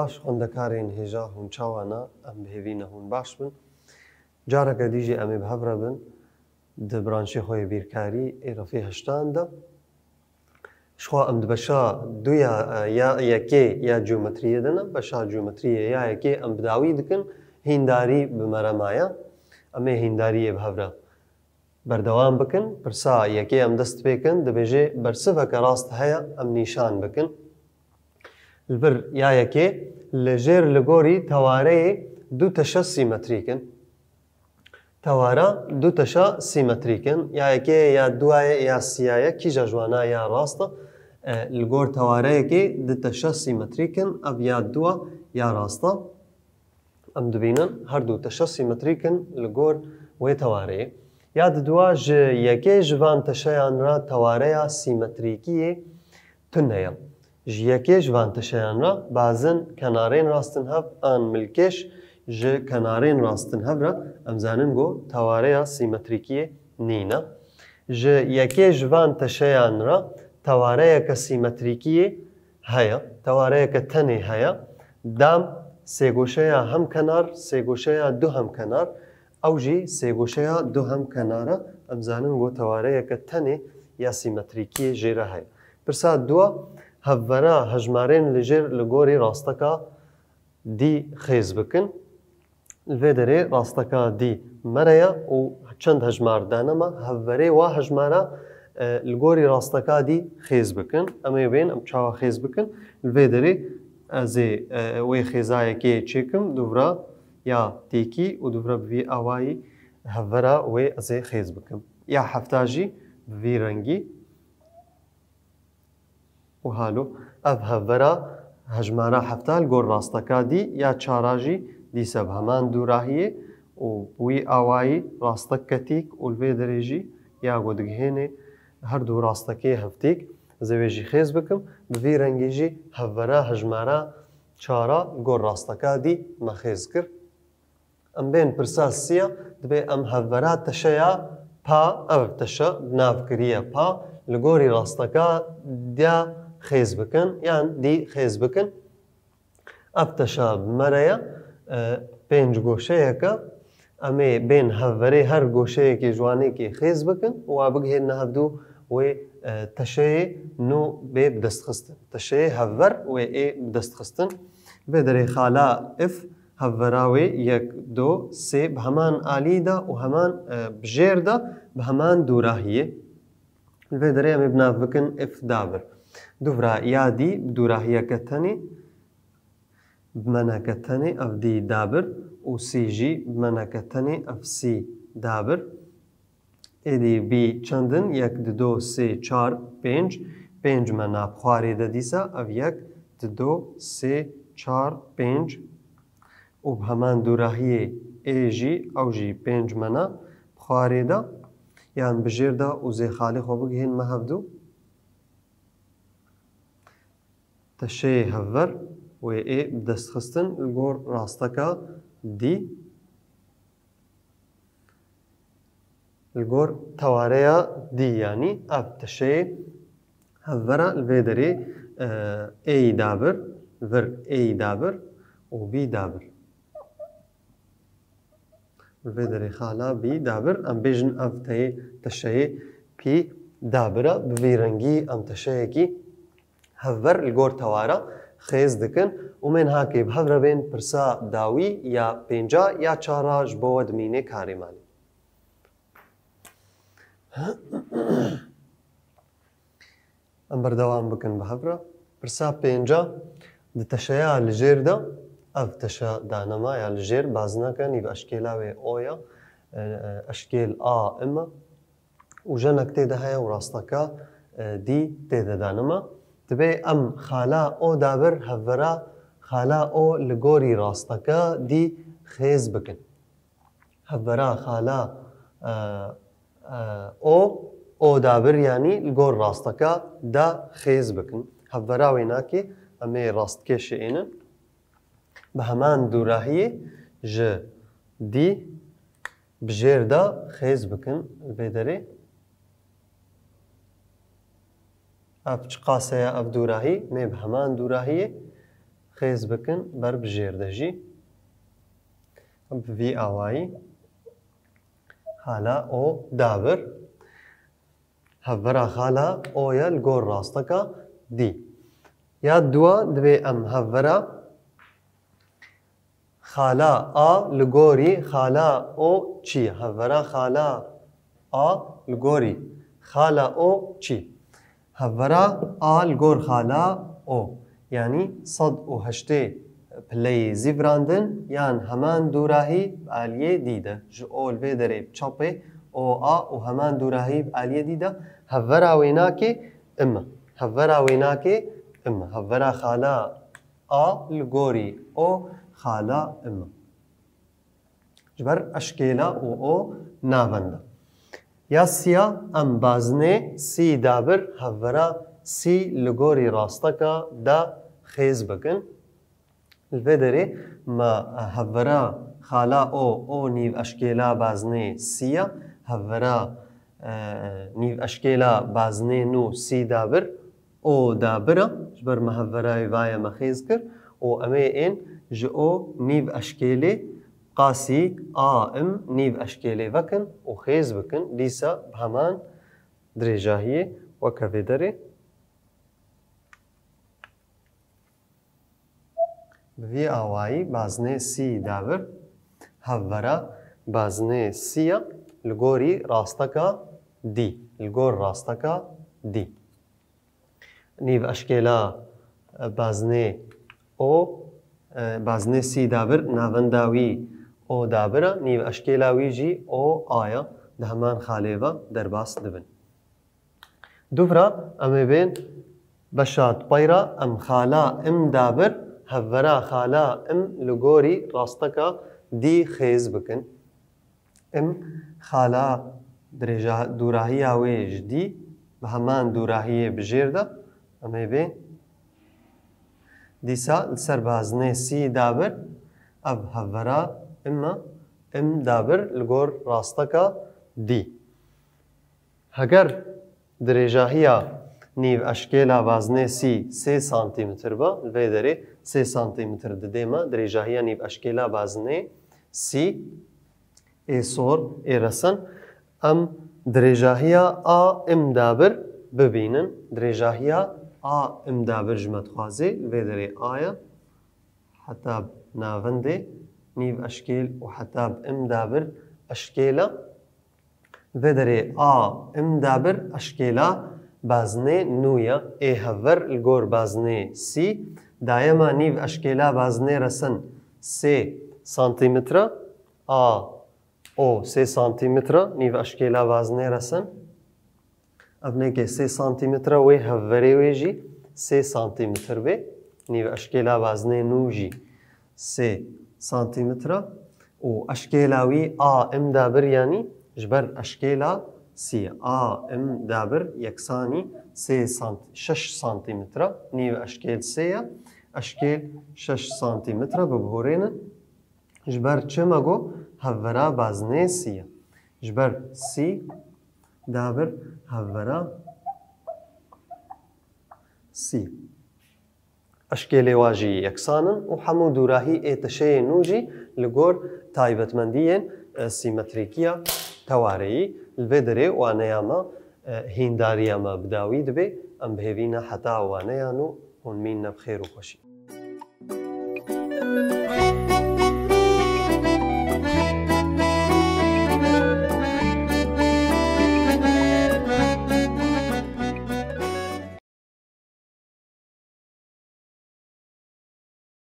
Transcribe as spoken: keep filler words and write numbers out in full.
Baş xwendekarên hêja hûn çawa ne? Em bi hêvî ne hûn baş bin. Careke dî jî em ê bi hev re bin di branşê xwe yê bîrkarî ê refê heştan de. Ji xwe em di beşa du ya, ya yekê ya geometriyê de ne, beşa geometriyê ya yekê em bi dawî dikin, hîndarî bi me re maye. Em ê hîndariyê bi hev re berdewam bikin. Pirsa yekê em dest pê kin, dibêje bersiveke rast heye, em nîşan bikin. Li vir ya yekê, li jêr li gorî tewareyê du teşe sîmetrîk in. Tewara du teşa sîmetrîk in. Ya yekê, ya duwaye, ya siyaye, kîja ji wana ya rast e? E, li gor tewareyekê du teşa sîmetrîk in, ev ya duwa ya rast e. Em dibînin her du teşa sîmetrîk in li gor wê tewareyê. Ya diduwa, ji yekê ji van teşeyan re tewareya sîmetrîkiyê tune ye. Ji yekê ji van teşeyan re bazin kenarên rastinhev an milkêş ji kenarên rastinhev re em zanin ku tewareya sîmetrîkiyê nîne. Ji yekê ji van teşeyan re tewareyeke sîmetrîkiyê heye, tewareyeke tenê heye. Dam sêgoşeya hemkenar, sêgoşeya du hemkenar, ew jî sêgoşeya du hemkenara, em zanin ku tewareyeke tenê ya sîmetrîkiyê jê re heye. Pirsa dua, hevvera hejmarên li jêr li gorî rasteka dî xêz bikin. Li vê derê rasteka dî me re ye û çend hejmar dane me. Hevverê wa hejmara, e, li gorî rasteka dî xêz bikin. Em ê bên, em çawa xêz bikin? Li vê derê ez ê, e, wê xêza yekê çêkim, dûvra ya têkî û dûvra bi vî awayî hevvera wê ez ê xêz bikim. Ya hefta jî bi vî rengî. Û halo, ev hevvera hejmara hefta li gor rasteka dî ya çara jî dîse bi heman dûrahiyê û bi wî awayî rastek ketîk û li vê derê jî ya ku digihênê her du rastekê heftîk, ez ê wê jî xêz bikim, bi vî rengî jî hevvera hejmara çara li gor rasteka dî me xêz kir. Em bên pirsa siya, dibê em hevvera teşeya pa, ev teşe bi nav kiriye pa, li gorî rasteka diya xêz bikin, yan dî xêz bikin. Ev teşe bi me re ye, e, pênc goşeyeke, em ê bên hevverê her goşeyekê ji wanekê xêz bikin û wa bigihêrine hevdû wê, e, teşeyê nû bê bidestxistin. Teşeyê hevver wê ê bidestxistin. Vê derê xala if, hevvera wê yek, do, sê bi heman alî de û heman, e, bi jêr de bi heman dûrahiyê. Li vê derê em ê bi nav bikin if dabir. Dûvra ya dî bi dûrahiyeke tenê bi meneke tenê ev dî dabir û sî jî bi meneke tenê ev sî dabir. Êdî bî çend in? Yek, di, do, sê, çar, pênc. Pênc mena bi xwarê de dîsa ev yek, di, do, sê, çar, pênc. Û bi heman dûrahiyê ê jî, ew jî pênc mena bi xwarê de, yan bi jêr de û zê xalê xwe bigihên me hevdû. Teşeyê hevver wê ê bi dest xistin li gor rasteka dî. Li gor tewareya dî, yanî ev teşeyê hevvera li vê derê, e, êyî dabir, vir êyî dabir û bî dabir. Li vê derê xala bî dabir, em bêjin ev teyê teşeyê pî dabir e. Bi vî rengî em teşeyekî hevver li gor tewara xêz dikin û em ê niha kê bi hev re bên pirsa dawî ya pênca ya çara ji bo we dimîne karê malê. Em berdewam bikin bi hev re. Pirsa pênca, di teşeya li jêr de, ev teşe dane me ya li jêr, bazine ke nîv eşkêla wê O ya, e, e, eşkêl A im e. Û jenek tê de heye û rasteka, e, dî tê de dane me. Divê em xala O dabir hevvera xala O li gorî rasteka dî xêz bikin. Hevvera xala, e, e, O, O dabir, yanî li gor rasteka de xêz bikin. Hevvera wê nakê em ê rastkêşê ênin. Bi heman dûrahiyê ji dî bi jêr de xêz bikin li vê derê. Ev çiqas e ya ev dûrahî, mê bi heman dûrahiyê Xêz bikin ber bi jêr de jî. Bi vî awayî xala O dabir hevbera xala O ye li gor rasteka D. Ya dua divê em hevbera xala A li gorî xala O çi ye? Hevbera xala A li gorî xala O çi? Hevbera A li gor xala O, yanî sed û heştê pileyê zîvirandin yan heman dûrahî bi aliyê dî de. Ji O li vê derê bi çapê O A û heman dûrahî bi aliyê dî de. Hevbera wênakê im e. Hevbera wênakê im e. Hevbera xala A li gorî O xala im e. Ji ber eşkêla û O navenda. Ya siya em bazinê sî dabir hevbera sî li gorî rasteka da xêz bikin. Li vê derê me hevbera xala O, O nîv eşkêla bazinê sî ya, hevbera, e, nîv eşkêla bazinê nû sî dabir, O dabir e, ji ber me hevbera wê vaye me xêz kir û em ê ên ji O nîv eşkêlê qasî A im nîv eşkêlê vekin û xêz bikin, dîsa bi heman dirêjahiyê weke vê derê. Bi vî awayî bazinê sî dabir hevbera bazinê sî ya li gorî rasteka D, li gor rasteka D. Nîv eşkêla, e, bazinê O, e, bazinê sî dabir navenda wî O dabir e, nîv eşkêla wî jî O A ye, di heman xalê ve derbas dibin. Dûvra em ê bên beşa di pey re, em xala im dabir hevbera xala im li gorî rasteka D xêz bikin. Im xala dirêja-, dûrahiya wê ji D bi heman dûrahiyê bi jêr de em ê bên. Dîsa li ser bazinê sî dabir ev hevbera im e, im dabir li gor rasteka D. Heger dirêjahiya nîv eşkêla bazinê sî sê santîmetr be, li vê derê sê santîmetr didê me, dirêjahiya nîv eşkêla bazinê sî ê sor, ê resen, em dirêjahiya A im dabir bibînin. Dirêjahiya A im dabir ji me dixwaze, li vê derê A ye, heta bi navendê nîv eşkêl û heta bi im dabir eşkêl e. Li vê derê A im dabir eşkêla bazinê nû ye, ê hevber li gor bazinê sî, daye me nîv eşkêla bazinê resen sê santîmetre, A O sê santîmetre, nîv eşkêla bazinê resen. Ev neke sê santîmetre, wê hevverê wê jî sê santîmetr bê, nîv eşkêla bazinê nû jî sê santîmetre û eşkêla wî A im dabir, yanî ji ber eşkêla sî ye. A im dabir yeksanî sê sant-, şeş santîmetre, nîv eşkêl sê ye, eşkêl şeş santîmetre bibihurênin. Ji ber çi me got hevbera bazinê sî ye? Ji ber sî dabir hevbera sî. Eşkêlê wa jî yeksan in û hemû dûrahî ê teşeyê nû jî li gor taybetmendiyên, e, sîmetrîkiya tewareyî. Li vê derê waneya me, e, hîndariya me bi dawî dibe. Em bi hêvî ne heta waneya nû hûn mîn ne bi xêr û xweşî.